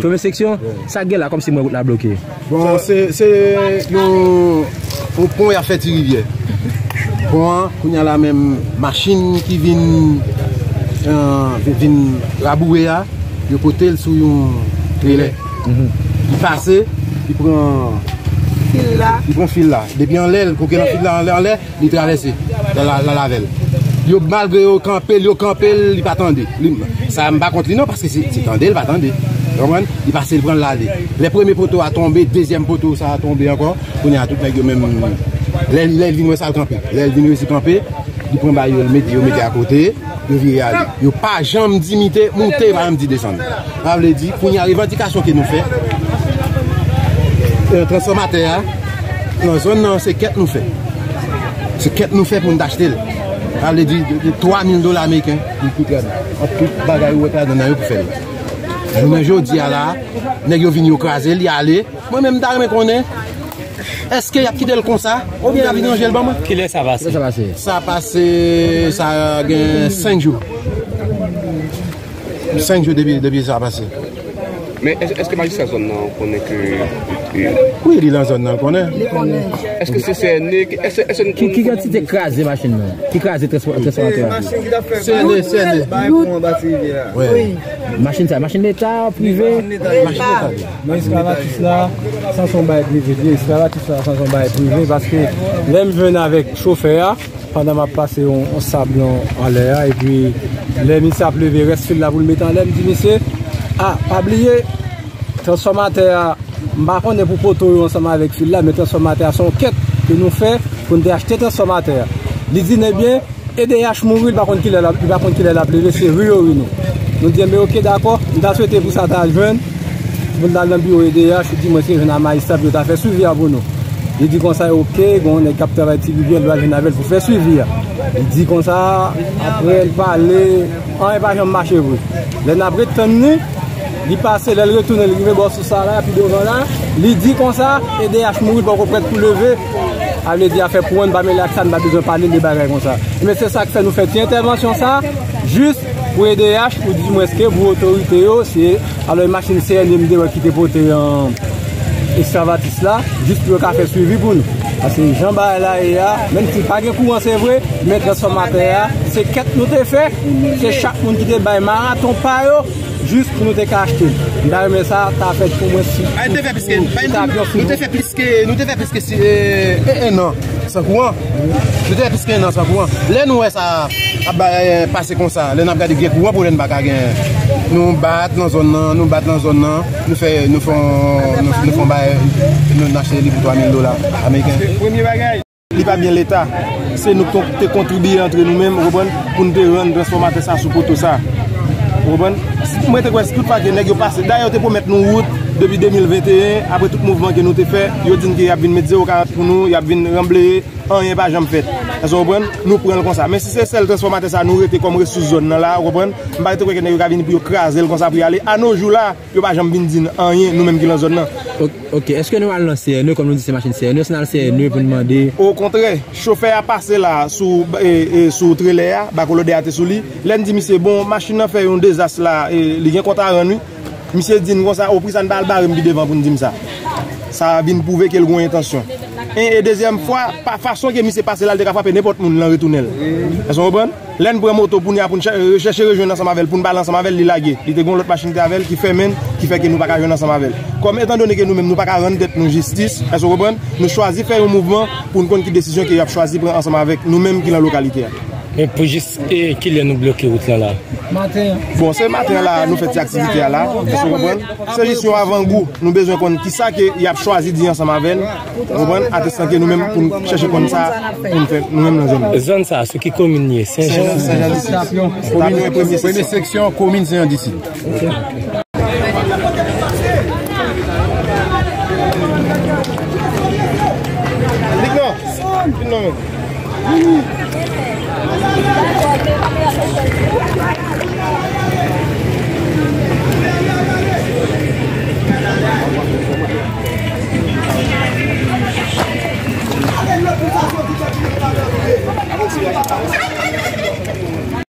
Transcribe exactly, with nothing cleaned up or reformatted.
Premye seksyon, sa k gen la kòmsi mwen wout la bloke. Bon, se, se yon, yon pon y ap fè Ti Rivyè. Pon an, kounye a la menm, machin ki vin, eh, vin, vin raboure a, yo pote l sou yon trelè. Li pase, li pran fil la. Li pran fil la. Depi anlè, l koke nan fil la, anlè, anlè, li travèse. L al, l al avè l. Yo, malgre yo kanpe l, yo kanpe l, li pa tande. Li, sa, m pa kont li non, paske se, se tande, l pa tande. Ou konprann? Li pase, l pran l ale. Lè premye poto a tonbe, dezyèm poto sa a tonbe ankò. Kounye a, tout nèg yo menm, lè, lè l vin wè sa, l kanpe. Lè l vin resi kanpe, li pran bagay yo, l mete, yo mete akote, yo vire ale. Yo pa janm di mite, moute, pa janm di desann. Sa vle di, kounye a, revandikasyon ke nou fè, eh, transfòmatè a, nan zòn nan, se kèt nou fè. Se kèt nou fè pou n t achte l. Sa vle di, de, de twa mil dola ameriken, li koute ladan. Ant tout bagay ou wè k ladan nan yo pou fè l. Jounen jodi a la, nèg yo vin, yo kraze l, li ale. Mwen menm, m ta renmen konnen, èske y ap kite l konsa, oubyen y ap vin ranje l ban mwen? Kilè sa pase? Kilè sa pase? Sa pase, sa gen senk jou. Senk jou depi, depi sa pase. Men èske, èske majistra zòn nan konnen ke, ke Wi, li nan zòn nan, l konnen. Li konnen. Èske se C N E? Èske, èske Ki, ki antite kraze machin nan? Ki kraze transfò-, transfòmatè a? Machin ki t ap fè C N E, C N E. Bay pon anba ti rivyè a. Wi. Machin sa, machin leta, prive? Machin leta. Machin leta. Men esklavatis la, sa se yon bagay prive li ye. Esklavatis la, sa se yon bagay prive, paske lè m jwenn avèk chofè a, pandan m ap pase yon, yon sab nan, anlè a, epi lè misye ap leve rès fil la pou l mete anlè, m di misye, a, pa bliye, transfòmatè a, m pa konnen pou poto yo ansanm avèk fil la, men transfòmatè a se yon kèt ke nou fè pou n te achte transfòmatè a. Li di n, ebyen, E D H mouri, li pa konn kilè l ap, li pa konn kilè l ap leve, se ri yo ri nou. Nou di, enben, oke, dakò, m ta swete pou sa ta jwenn, pou n t al nan biwo E D H, ou di mwen se jwenn a majistra pou yo ta fè swivi a pou nou. Li di konsa, oke, gen yon nèg k ap travay Ti Rivyè, l pral jwenn avè l pou fè swivi a. Li di konsa, apre l pale, anyen pa janm mache vre. Lè n ap ret tann li, li pase, lè l retounen, li rive bò sou sa la, pi devan la, li di konsa, E D H mouri, l poko prèt pou leve. A vle di afè pou mwen, m pa mele ak sa, m pa bezwen pale de bagay konsa. Men se sa k fè nou fè ti entèvansyon sa, jis pou E D H, ou di mwens ke pou otorite yo, se, alò, e machin C N M de wè ki te pote, an, esklavatis la, jis pou yo ka fè swivi pou nou. Paske jan bagay la ye a, menm si pa gen kouran, se vre, men transfòmatè a, se kèt nou te fè, se chak moun ki te bay maraton pa yo, jis pou nou te ka achte l. M ta renmen sa ta fèt pou mwen si. Ay, te fè plis ke, nou te fè plis ke, nou te fè plis ke si, eh, eh, en an san kouran. Nou te fè plis ke en an san kouran. Lè nou wè sa ap ba-, eh, pase konsa, lè n ap gade gen kouran pou lè n pa ka gen. Nou bat nan zòn nan, nou bat nan zòn nan, nou fè, nou fè yon, nou, nou fè yon bagay, nou, nou achte li pou twa mil dola ameriken. Premye bagay. Li pa byen Leta. Se nou k te kontribiye antre nou menm, ou konprann, pou n te rann transfòmatè sa sou poto sa. Ou konprann? Mwen te kwè si tout fwa ke nèg yo pase, dayè yo te pwomèt nou wout depi de mil venteyen, apre tout mouvman ke nou te fè, yo di n ke y ap vin met zewo karant pou nou, y ap vin ranbleye, anyen pa janm fèt. Èske w konprann? Nou pran l konsa. Men si se sèl transfòmatè sa nou rete kòm resous zòn nan la, ou konprann? M pa te kwè ke nèg yo ka vini pou yo kraze l konsa pou y ale. A no jou la, yo pa janm vin di n anyen, nou menm ki lan zòn nan. Ok, ok. Èske nou al nan C N E, kòm nou di se machin C N E, èske n al C N E pou n mande? Okontrè, chofè a pase la sou, e, e, sou trelè a, bakolodè a te sou li. Lè n di misye, bon, machin nan fè yon dezas la, e, li gen kont a rann, wi. Misye di n konsa, o pri sa n pa al bare m pi devan pou n di m sa. Sa vin pwouve ke l gen yon entansyon. E, e dezyèm fwa, pa fason ke misye pase la, l te ka frape nenpòt moun lan retounen l. Èske w konprann? Lè n pran moto kounye a pou n chè-, chèche rejwenn ansanm avè l, pou n pale ansanm avè l, li lage. Li te gen yon lòt machin ki te avè l, ki fèmen l, ki fè ke nou pa ka jwenn ansanm avè l. Kòm etan done ke nou menm, nou pa ka rann tèt nou jistis, èske w konprann? Nou chwazi fè yon mouvman pou n konn ki desizyon ke y ap chwazi pran ansanm avèk nou menm ki lan lokalite a. Men pou jis, e, kilè nou bloke wout lan la? Maten an. Bon, se maten an la, nou fè ti aktivite a la, èske w konprann? Se jis yon avangou. Nou bezwen konn kisa ke y ap chwazi di ansanm avè n, ou konprann, atestan ke nou menm pou n chèche konn sa pou n fè nou menm nan zòn nan. Zòn sa, sou ki komin li ye? Sen Jan? Sen Jan, Sen Jan disi. Komin, premye seksyon, komin Sen Jan disi. Lik non. Vin non, men.